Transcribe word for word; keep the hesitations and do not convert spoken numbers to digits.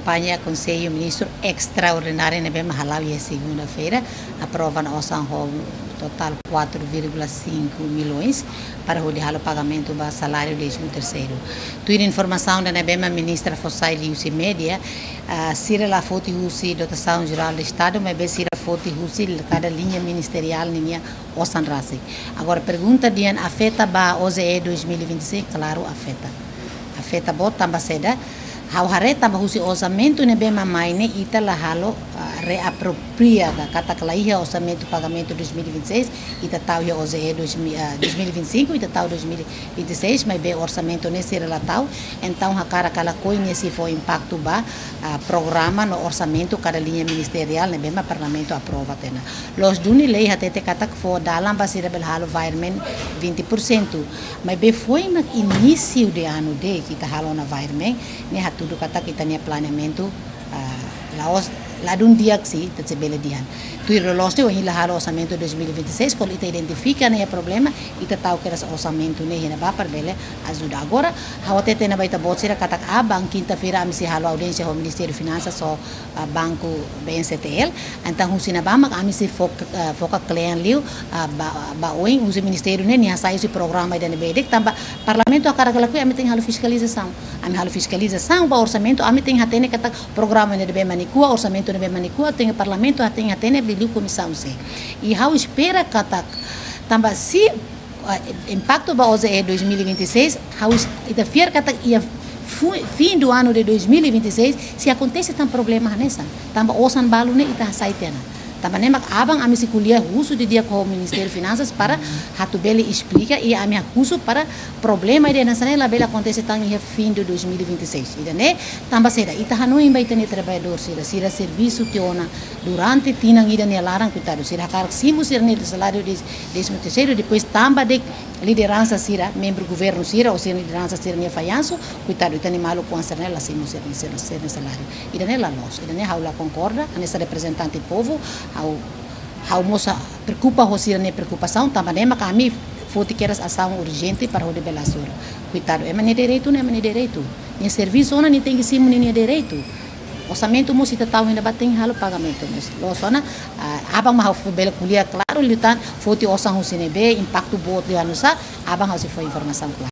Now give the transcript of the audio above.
Akompaña Konsellu Ministru Estraordináriu ne'ebé mak hala'o iha segunda-feira, aprova ona osan ho totál quatro vírgula cinco milhões para hodi halo pagamentu ba saláriu décimo terceiro. Tuir informasaun ida ne'ebé mak ministra fó sai liuhusi média, ah, sira la foti husi dotasaun jerál do Estadu, maibé sira foti husi kada liña ministeriál ninia osan rasik. Agora, pergunta dehan afeta ba O J E dois mil e vinte e seis, klaru afeta. Afeta boot tanba saida? Ha'u haree tanba husi orsamentu ne'ebé mak mai ne'e ita la halo, ah, reapropria ka, katak la iha orsamentu pagamentu dois mil e vinte e seis, ita tau iha O J E dois mil, ah, dois mil e vinte e cinco, ita tau dois mil e vinte e seis, maibé orsamentu ne'e sira la tau, entaun hakarak ka lakohi ne'e sei fó impaktu ba, ah, programa no orsamentu kada liña ministeriál ne'ebé mak Parlamentu aprova tiha ona. Loos duni lei hatete katak fó dalan ba sira bele halo virement vinte por cento. Maibé foin mak inísiu de anu de'it ita halo ona virement, ne'e hatudu katak ita-nia planeamentu, ah, la'ós, ladún di'ak, se ita sei bele dehan. Tuir loloos ne'e, ohin la halo orsamentu dois mil e vinte e seis, kuandu ita identifika ne'e problema, ita tau kedas orsamentu ne'e iha ne'ebá para bele ajuda. Agora, ha'u hatete ona ba ita-boot sira katak aban kinta-feira ami sei halo audiénsia ho Ministériu Finansas ho, ah, Banku B N C T L. Entaun husi ne'ebá mak ami sei foka, ah, foka kle'an liu, ah, ba, ba oin husi ministériu ne'e nia hasai husi programa ida ne'ebé de'it tanba Parlamentu hakarak ka lakohi ami tenke halo fiskalizasaun. Ami halo fiskalizasaun ba orsamentu, ami tenke hatene katak programa ne'ebé mak nia kuak, orsamentu ne'ebé mak nia kuak, tenke Parlamentu tenke hatene liuliu Komisaun C. I ha'u espera katak tanba se, ah, impaktu ba O J E dois mil e vinte e seis, ha'u es-, ita fiar katak iha fu-, fim do ano de dois mil e vinte e seis, sei akontese tan problema hanesan. Tanba osan balu ne'e ita hasai tiha ona. Tanba ne'e mak aban ami sei ko'alia husu didi'ak ho Ministériu Finansas para atu bele esplika i ami husu para problema ida hanesan ne'e labele akontese tan iha fim de dois mil e vinte e seis. Ida-ne'e tanba saida? Ita hanoin ba ita-nia traballadór sira, sira servisu tiha ona durante tinan ida nia laran, koitadu, sira hakarak simu sira-nia saláriu de décimo terceiro, depois tanba de'it lideransa sira, membru governu sira, ou sira lideransa sira-nia fallansu, koitadu, ita-nia maluk oan sira-ne'e la simu sira, sira, sira-nia saláriu. Ida-ne'e la loos, ida-ne'e ha'u la konkorda, hanesan reprezentante povu, ha'u, ha'u mós preokupa ho sira-nia preokupasaun, tanba ne'e mak ami foti kedas asaun urjente para hodi bele asura. Koitadu, ema nia direitu, ne'e ema nia direitu. Nia servisu ona, nia tenke simu ninia direitu. Orsamentu mós ita tau iha ne'ebá tenke halo pagamentu mós. Loos ona, ah, aban mak ha'u fó bele ko'alia klaru, liután foti osan husi ne'ebé, impaktu boot liu oinsá, aban ha'u sei fó informasaun klaru.